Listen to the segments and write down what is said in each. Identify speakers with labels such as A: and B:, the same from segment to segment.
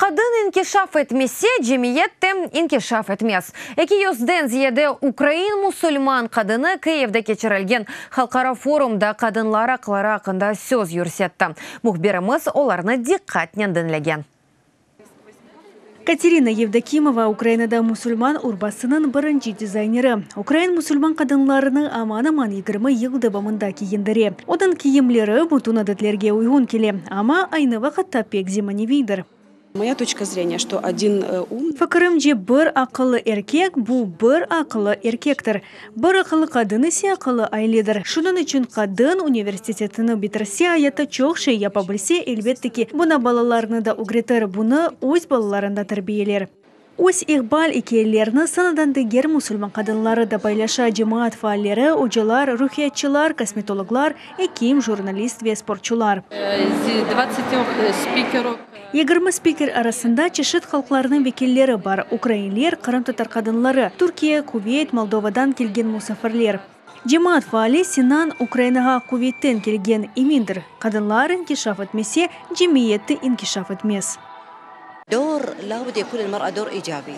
A: Qadın inkişaf etmese, cemiyet de inkişaf etmez. 200-den ziyade ukrain musulman qadını Kiyevde keçirilgen halqara forumda qadınlar aqları aqqında söz yürsetti. Mühbirimiz olarnı diqqatnen diñlegen.
B: Katerina Yevdokimova Ukrainada musulman urbasınıñ birinci dizayneri. Ukrain musulman qadınlarını aman-aman 20 yıl devamında kiyindire. Onıñ kiyimleri bütün adetlerge uyğun kele, amma aynı vaqıtta pek zemaneviydir.
C: Моя точка зрения, что один ум
B: Fikirimce, bir aqıllı erkek bu bir aqıllı erkektir. Bir aqıllı qadın ise aqıllı ailedir. Şunıñ içün qadın universitetini bitirse, ayatta çoq şey yapa bilse, elbette ki, buña balalarını da ögretir, bunı öz balalarında terbiyeler. Öz iqbal ikâyelerini sanadan diger musulman qadınları da paylaşa: cemaat faalleri, ocalar, ruhiyatçılar, kosmetologlar, ekim, jurnalist ve sportçular.
D: 20 спикеров.
B: 20 spiker arasında çeşit halqlarnıñ vekilleri bar: ukrainler, qırımtatar qadınları, Türkiye, Kuveyt, Moldovadan kelgen musafirler. Cemaat faali Sinan Ukrainağa Kuveytten kelgen emindir: qadınlar inkişaf etmese, cemiyet de inkişaf etmez.
E: دور لابد يكون المرأة دور إيجابي.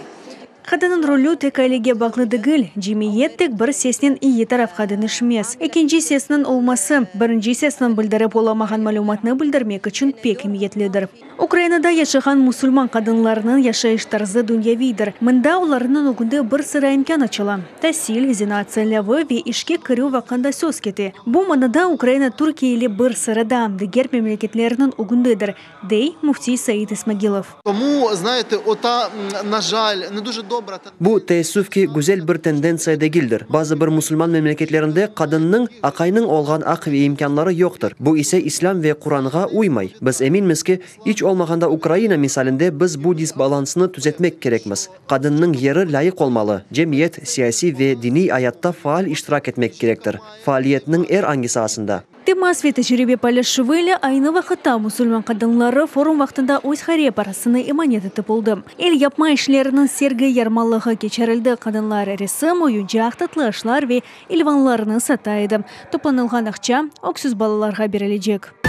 B: Qadınnıñ rolü tek ailege bağlı degil. Cemiyet tek bir sesnen eyi tarafqa deñişmez. Ekinci sesniñ olması, birinci sesniñ bildirip olamağan malümatnı bildirmek içün pek emiyetlidir. Ukrainada yaşağan musulman qadınlarınıñ yaşayış tarzı dünyaviydir. Mında olarnıñ ögünde bir sıra imkân açıla. Tasil, zenaat saylavı ve işke kirüv aqqında söz kete. Bu manada Ukraina Türkiye ile bir sırada diger memleketlerniñ ögündedir, dey müftiy Said İsmagilov.
F: Тому, знаєте, ота, на жаль, не дуже добра
G: Bu, teessüf ki, güzel bir tendentsiya degildir. Bazı bir musulman memleketlerinde qadınnıñ aqaynıñ olğan aq ve imkânları yoqtır. Bu ise İslâm ve Quranğa uymay. Biz eminmiz ki, iç olmağanda Ukraina misalinde biz bu disbalansnı tüzetmek kerekmiz. Qadınnıñ yeri lâyıq olmalı, cemiyet, siyasiy ve diniy ayatta faal iştirak etmek kerektir. Faaliyetniñ er angi saasında.
B: Temas ve tecribe paylaşuvı ile aynı vaqıtta musulman qadınları forum vaqtında öz hayriye parasını emanet etip oldı. El yapma işleriniñ sergi yarmalığı keçirildi. Qadınlar resim, oyuncaq, tatlı aşlar ve ilvanlarnı sata edi. Toplanılğan aqça öksüz balalarğa berilecek.